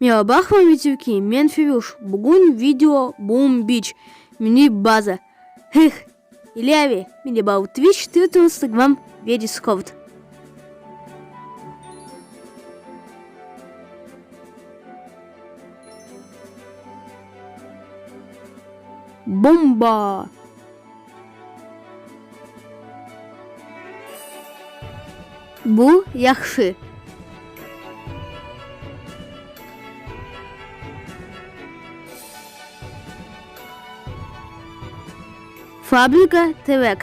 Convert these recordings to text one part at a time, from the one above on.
Meraba hürmetli men Firüş, bugün video Boom Beach mini baza. Hih, ilâve, meni bağlı Twitch, Twitter, Instagram ve Discord. Bomba! Bu yahşı. Fabrika terek.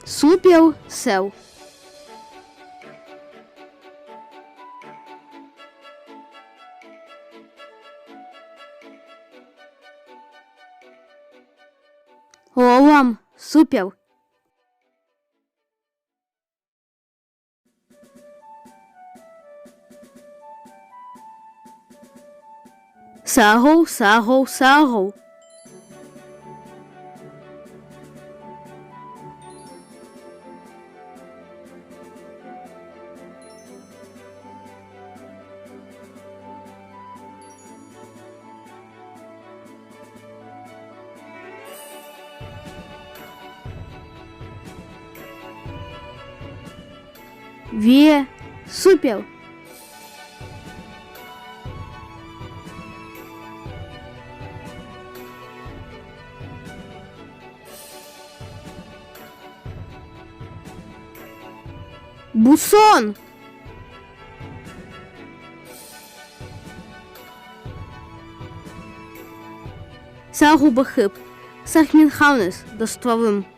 Super sel. Olam, super. Sağ ol, sağ ol, sağ ol. Ve super! Bu soñ! Sağ ol baqıp, sağ men qalñız, dostlarım.